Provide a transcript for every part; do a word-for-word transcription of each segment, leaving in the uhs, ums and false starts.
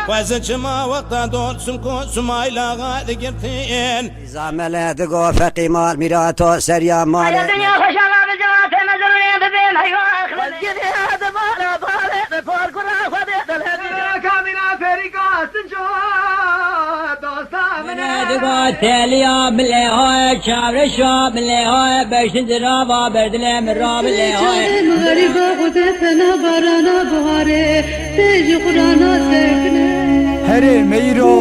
Xwezin çima wexta dor simko sumayla digirtin. Zamele digo feqî mal mîrato seriya malê. Dinya xweşa ve bi cemaatê mezunê bibê meywa. Xwezgirê de mala bavê de parkura xwedê de levî. Kamîna ferîka sinco dosta min e. Digo teliya bilê hoye, çavreşa bilê hoye, beşin dirava berdilê min ra bilê hoye. Çavê min xerîba xwedê tena barana buharê. Tê ji xurana sekine. Herê meyro,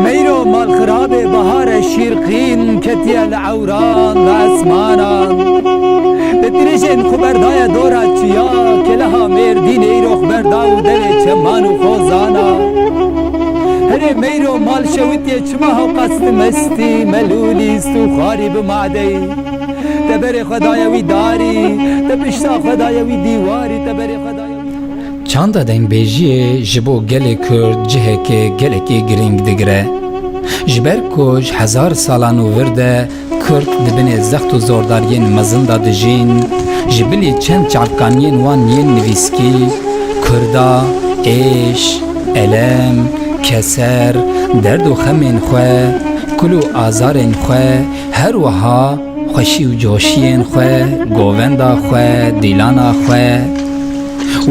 meyro malxirabê bahare şîrqîn ketiye li ewran, li esmanan. Bi tirêjên xwe berdaye dora çiya, keleha Mêrdînê îro xwe berda û derê çeman û xozana. Herê meyro mal şewitiye çima hewqas tu mestî, melûlîst û xwarî bi madeyî. Te berê xwe daye wî darî, te pişta xwe daye wî dîwarî, te berê xwe daye wî. Çanda dengbêjiyê ji bo gelê Kurd cihekê gelekî girîng digire. Ji ber ku ji hezar salan û vir de Kurd di binê zext û zordariyên mezin de dijîn, ji bilî çend çavkaniyên wan yên nivîskî, Kurda, êş, elem, keser, derd û xemên xwe, kul û azarên xwe, her wiha xweşî û coşiyên xwe, govenda xwe, dîlana xwe,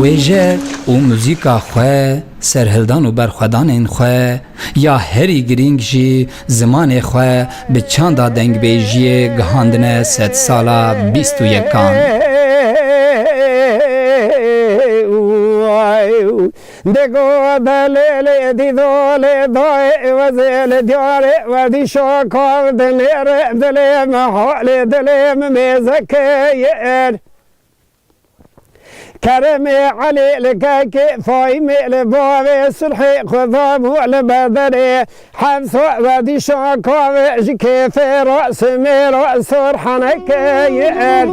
wêje û muzîka xwe, serhildan û berxwedanên xwe, ya herî girîng jî zimanê xwe bi çanda dengbêjiyê gihandine sedsala bîst û yekan. Digo delê lê dîdo lê dayê wezê li diyarê werdîşa kav dinêre dilê min halê dilê min mêzeke yer. Keremê Elî li kekê Fahîmê li bavê sulhê xwe da bû li bedelê Hemsa werdîşa kav ji kêfê ra simê ra sor heneke yer.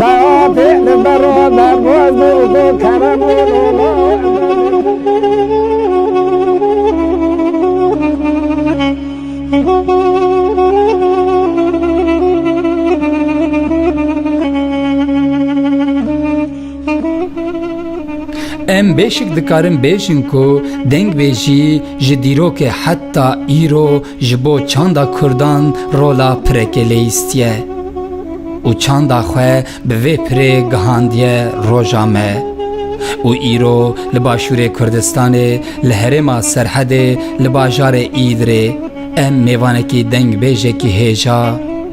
Dayatê li bera derbaz bû bû kerem û lola. Em bêşik dikarin bêjin ku dengbêjî ji dîrokê heta îro ji bo çanda Kurdan rola pireke leyîstiye û çanda xwe bi vê pirê gihandiye roja me û îro li Başûrê Kurdistanê, li herêma Serhedê, li bajarê Îdirê, em mêvanekî dengbêjekî hêja,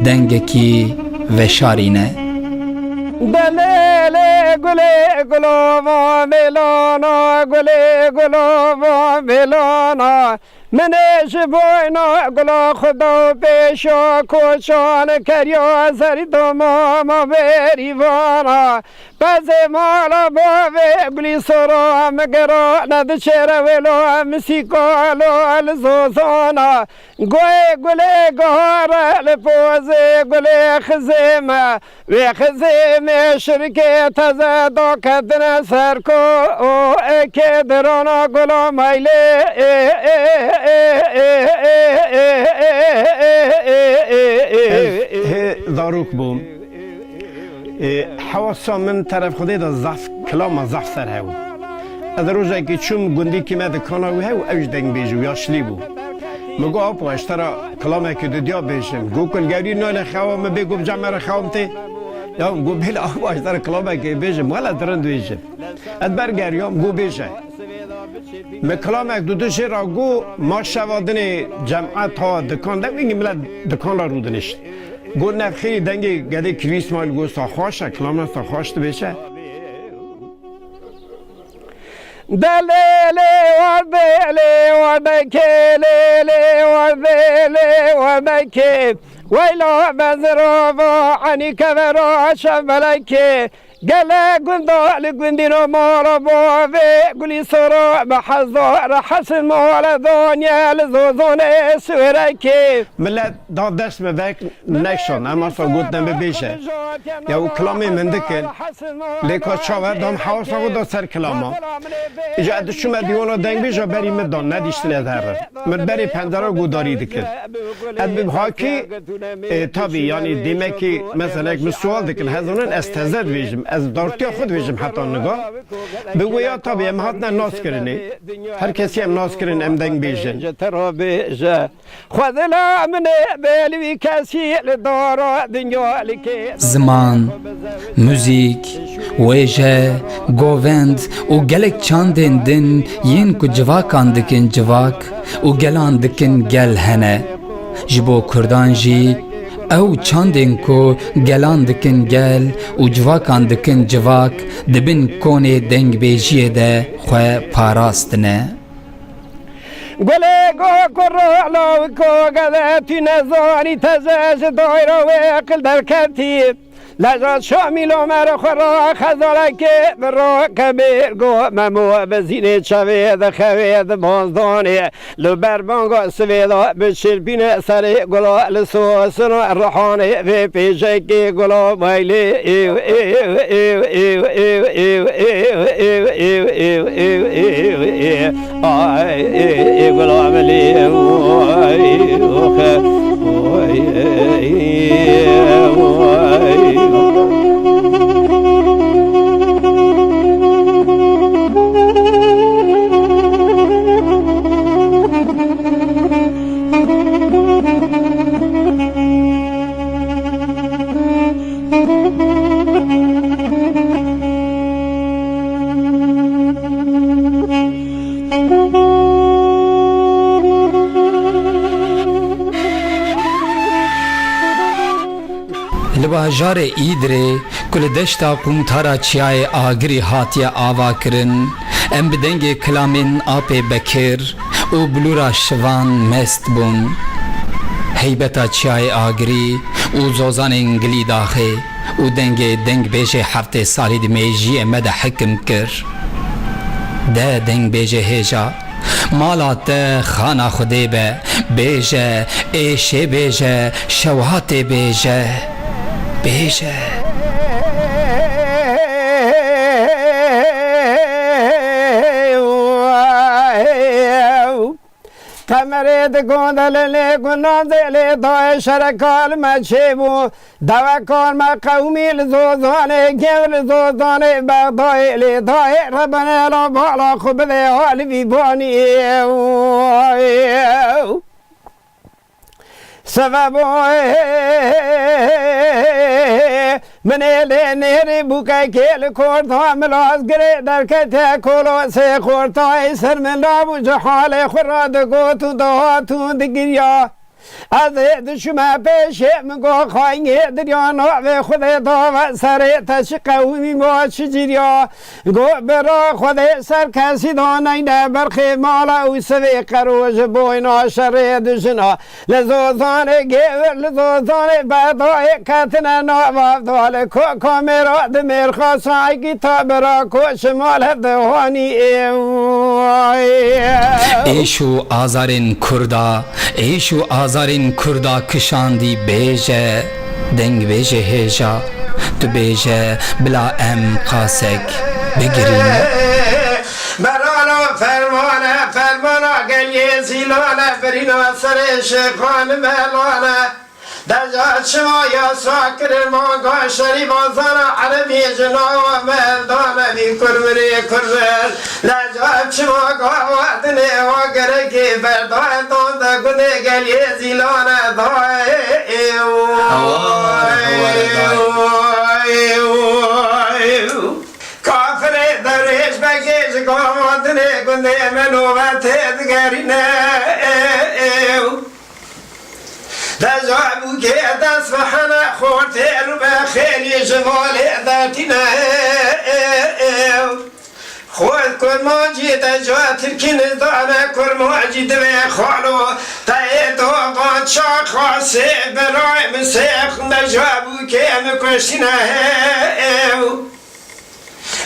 dengekî veşarî ne. Delê lê gulê gulova mêlana, gulê gulova mêlana. Min ê ji boyna gula xwe da pêşa koçan keriya zerî doma ma berîvana. Bezê mala bavê gulî sora min gera nediçêre wêla min sîkalo li zozana. Goyê gulê gihare li pozê gulê xizê me. Wê xizê me şirkê teze daketine ser ko û eke dirana gula maylê. Ez hê zarok bûm. Ê, hewasa min teref Xwedê de zaf kilama zaf ser hew. Ez rojekî çûm gundîkî me dikana wî hew, ew ji dengbêj û yaşlî bû. Min got, "Apo, ez ji te re kilamekî dudiya bêjim." Got, "Kulgerî nayne xewa min bê, got, bi cem me re xewa min tê." Ya min got, "Bêle apo, ez ji te re kilamekê bêjim." Wele ez rind bêjim. Ez bergeriyam, got, "Bêje." Min kilamek dudu jê re got, ma şeva dinê cemaet ha dikan de, wengî milet dikan re rûdinişt. Got, "Nexêrî dengê gedê Kirî Îsmaîl got, sa xweş e, kilamê sa xweş dibêje." De lê lê werdê lê werdekê lê lê werdê lê werdekê. Weyla bezirova enî kevera şevelekê. Gele gunda li gundî no mala bavê, gulî sora bi hezar hesin mala daniye li zozanê siwêrekê. Millet da dest me vek nekşan, em asa gotin bibêje. Ya û kilamê min dikin. Lê ka çawe dam hewasa xwe da ser kilama. Îca ez diçûme dîwana dengbêja berî min da, nedîştine ez herim. Min berê pencera gudarî dikir. Ez bi hakî, e, tabî, yanî demekî, meselek min sual dikin, hezanin ez teze dibêjim, ez dartiya xwe dibêjim heta niga. Bi wê ya tabî em hatine naskirinê. Her kesî em naskirin, em dengbêjin. Xwedila min ê bêlî wî kesî li dara dinya likê. Ziman, muzîk, wêje, govend û gelek çandên din yên ku civakan dikin civak û gelan dikin gel hene. Ji bo kurdan jî ew çandên ku gelan dikin gel û civakan dikin civak di bin konê dengbêjiyê de xwe parastine. Gulê go kuro lawiko geze tu nezanî teze ji dayra wê qil derketî. Leja Şamîl Omer xwe ra xezalekê bi ro kebêr go Memo bi zînê çavê dixewê di bozdanê. Li ber banga sivê de bi çirpîne serê gula li sosin û rihanê vê pêşekê gula maylê. Ay, ê, ê, gulam lê, oy, oxe, oy, ê, oy. Li bajarê Îdirê ku li deşta qûntara Çiyayê Agirî hatiye avakirin, em bi dengê kilamên Apê Bekir û Bilûra Şivan mest bûn. Heybeta Çiyayê Agirî û zozanên Gilîdaxê û dengê dengbêjê heftê salî di mêjiyê me de hikim kir. De dengbêjê hêja, mala te xana Xwedê be, bêje, êşê bêje, şewatê bêje, bêje. Qemerê di gondelê lê gunan zêlê dayê şerekal me çêbû. Dewekar me qewmî li zozanê gev li zozanê Bexdayê lê dayê rebenela bala xwe bidê halivî banî. Sebebo min ê lê nêrî bûkekê li korta milazgirê derkete kolo sê xortayê ser min rabû ji halê xwe ra digot û dihat û digiriya. Ez ê dişime pêşê min got, xayinê dirya navê Xwedê dave serê te çi qewimî ma çi cîriya. Got, bira Xwedê ser kesî da neyne berxê mala û sivê qero ji boyna şerê dijina. Li zozanê gêvir, li zozanê bedayê ketine nava da li ko kamêra di mêrxa saygî ta bira ko şimal hev dihanî ê. Êş û azarên Kurda Êş û azarên Kurda kişandî bêje, dengbêjê hêja, tu bêje, bila em qasek bigirîne. Berana fermane, fermana geliyê zîlane, birîna serê şêxan melane. Deja çima yasa kirin manga şerî bazara erebî ji nava me dane vî kurminê kurmin. Leca çima gava dinê wa gerekê berdayê dan de gundê geliyê zîlane dayê. Hewar, hewar dayê. Kafirê derêj begê ji gava dinê gundê me nobetê digerîne. Deja bûkê dest ve hene xortê rû be xêrî ji valê dertîne. Xort kurmancî deja tirkî nizdane kurmancî divê xalo. Teyê dogan çaxa sê belayê min sêx deja bûkê min kuştîne.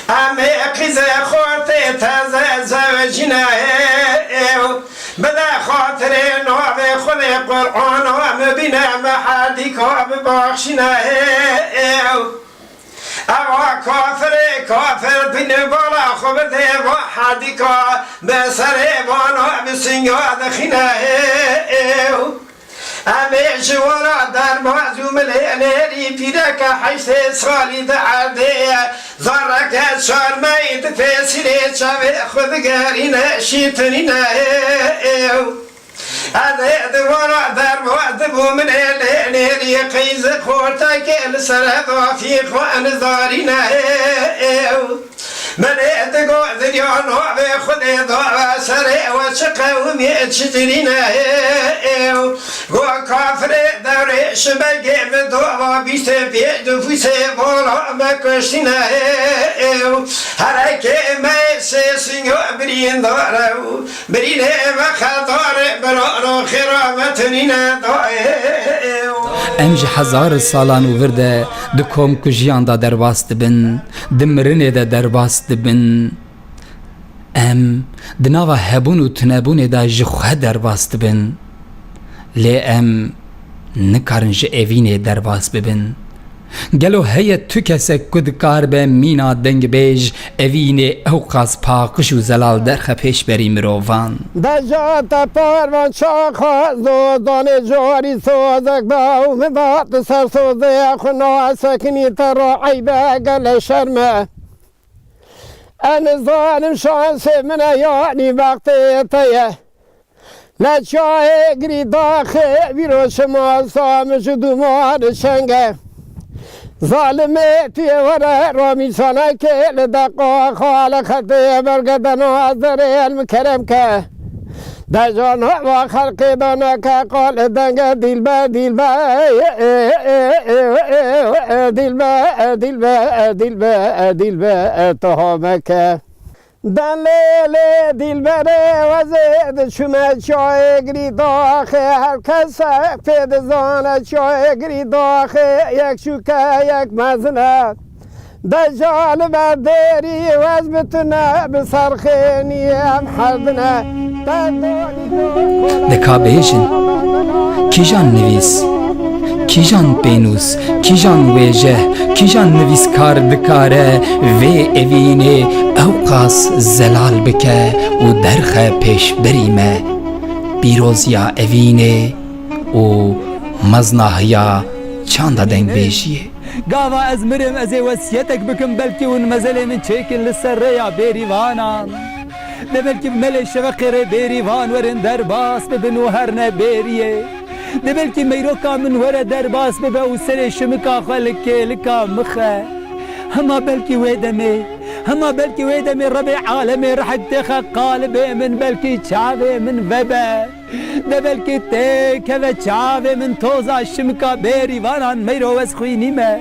Em ê qîzê xortê teze zewecîne ê û bide xatirê navê Xwedê Qur'ana mibîne me herdîka bibaxşîne ê û ewa kafirê kafir bîne bala xwe bide va herdîka bi serê vana bi singa dixîne ê û Em ê ji wana derbaz û milê nêrî pîreke heştê salî di erdê ye. Zareke çarmeyî di pêsîrê çavê xwe digerîne şîtinîne ê ê û. Ez ê di wana derbaz dibû milê lê nêrî qîz xortekê li ser hedafî xwe nizarîne ê ê û. Min ê digot, dinya navê Xwedê dawe serê we çi qewimî, çi dirîne ê ê û. Go kafirê dewrê şibegê min dawa bîstê pêş nifûsê vala me kuştîne ê ê û. Herekê me sê sinyo birîndar e û birînê me xeldar e, biraro xêra me tunîne da ê ê û. Em ji hezar salan û vir de di komkujiyan de derbas dibin. Di mirinê de derbas dibin. Em di nava hebûn û tunebûnê de ji xwe derbas dibin. Lê em nikarin ji evînê derbas bibin. Gelo heye tu kesek ku dikaribe mîna dengbêj evînê ewqas paqij û zelal derxe pêşberî mirovan? Deja te parvan çaxa zo danê jorî sozek da û min da tu ser sozê xwe nasekinî te ra eybe gele şerme. Ez nizanim şansê min e yanî bextê te ye. Ne çayê girî daxê vîro şima sa min ji dûmar çenge. Zalimê tu yê were ramîsanekê li deqa xale xetê bergedena zerê el min kerem ke. Dejan hava xelqê daneke qal denge dilber dilber dilber dilber dilber dilber tu hameke. Delêlê dilberê wezê diçûme çayê girî daxê her kesek pê dizane çayê girî daxê yek çûke yek mezine. Deja li ber dêrî wez bi tune bi serxênî em herdine. Deka bêjin, kîjan nivîs, kîjan pênûs, kîjan wêjeh, kîjan nivîskar dikare vê evînê ewqas zelal bike û derxe pêşberî me pîroziya evînê û meznahiya çanda dengbêjiyê? Gava ez mirim, ez ê wesiyetek bikim, belkî hûn mezelê min çêkin li ser rêya bêrîvanan. De belkî bi melê şeveqê rê bêrîvan werin derbas bibin û herne bêriyê. De belkî meyroka min were derbas bibe û serê şimika xwe li kêlika mixe. Hema belkî wê demê, hema belkî wê demê Rebê alemê rehek têxe qalibê min, belkî çavê min vebe. De belkî têkeve çavê min toza şimika bêrîvanan meyro ez xwînîme.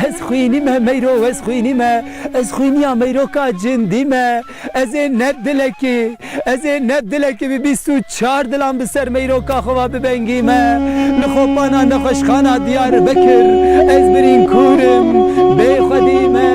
Ez xwînîme meyro ez xwînîme. Ez xwîniya meyroka cindî me. Ez ê ne dilekî, ez ê ne dilekî bi bîst û çar dilan bi ser meyroka xwe ve bibengîme. Li xopana nexweşxana Diyarbekir ez birîn kûr im, bê xwedî me.